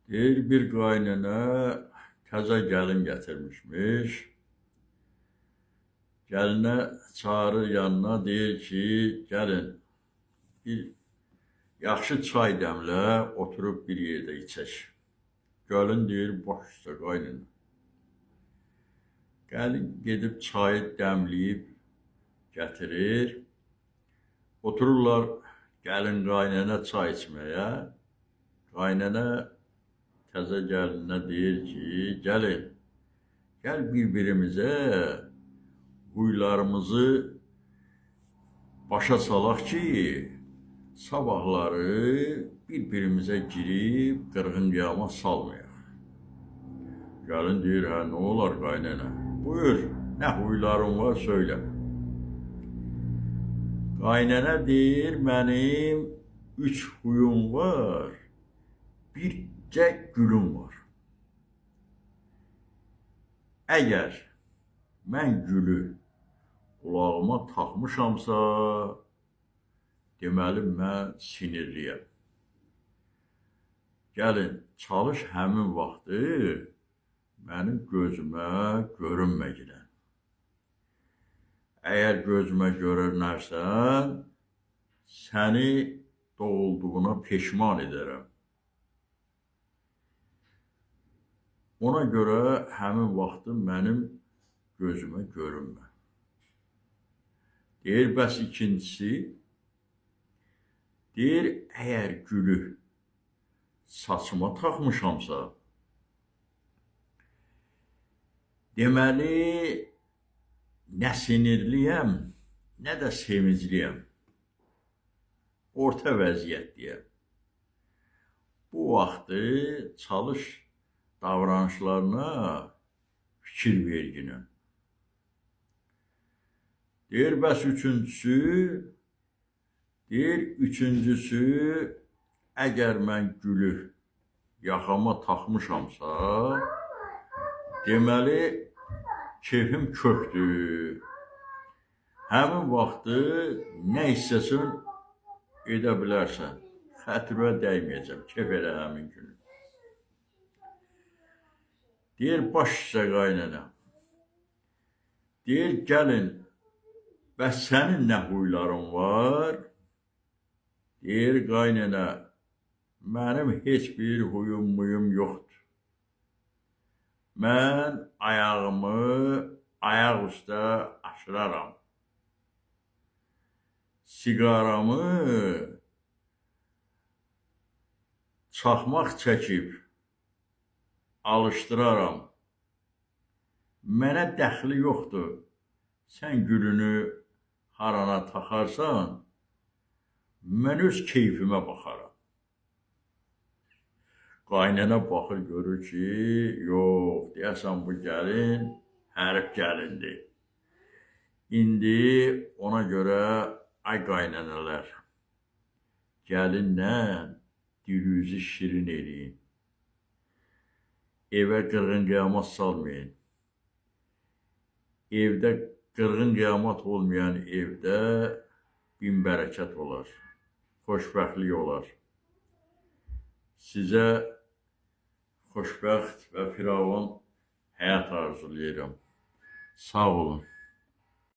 Deyir, bir qaynənə təzə gəlin gətirmişmiş. Gəlinə çağırır yanına, deyir ki, gəlin, bir yaxşı çay dəmlə, oturub bir yerdə içək. Gəlin deyir, baş üstə qaynənə. Gəlin gedib çayı dəmləyib gətirir. Otururlar gəlin qaynənə çay içməyə. Qaynənə təzə gəlinə deyir ki, gəlin, gəl bir-birimizə huylarımızı başa salaq ki, sabahları bir-birimizə girib qırğın qiyamət salmayaq. Gəlin deyir, hə, nə olar qaynənə? Buyur, nə huyların var söylə. Qaynənə deyir, mənim 3 huyum var, bircə gülüm var. Əgər mən gülü qulağıma taxmışamsa, deməli mən sinirliyəm. Gəlin, çalış həmin vaxtı mənim gözümə görünməklə. Əgər gözümə görünərsən, səni doğulduğuna peşman edərəm. Ona görə həmin vaxtı mənim gözümə görünmə. Deyir, bəs ikincisi, deyir, əgər gülü saçıma taxmışamsa, deməli, nə sinirliyəm, nə də sevincliyəm. Orta vəziyyətdəyəm. Bu vaxtı çalış davranışlarına fikir verginə. Deyir, bəs üçüncüsü, deyir, üçüncüsü, əgər mən gülü yaxama taxmışamsa, deməli, keyfim kökdür. Həmin vaxtı nə istəsən edə bilərsən. Xətrə dəyməyəcəm, kef elə həmin günü. Deyir, baş üstə qaynənə. Deyir, gəlin, bəs sənin nə huyların var? Deyir, qaynənə, mənim heç bir huyum muyum yoxdur. Mən ayağımı ayaq üstə aşıraram. Siqaramı çaxmaq çəkib alışdıraram. Mənə dəxli yoxdur. Sən gülünü harana taxarsan, mən öz keyfimə baxaram. Qaynənə baxır, görür ki, yox, deyəsən bu gəlin hərif gəlindir. İndi ona görə, ay qaynənələr, gəlinlə dilinizi şirin eləyin. Evə qırğın qiyamət salmayın. Evdə qırğın qiyamət olmayan evdə bin bərəkət olar, xoşbəxtlik olar. Sizə xoşbəxt və firavan həyat arzulayıram. Sağ olun.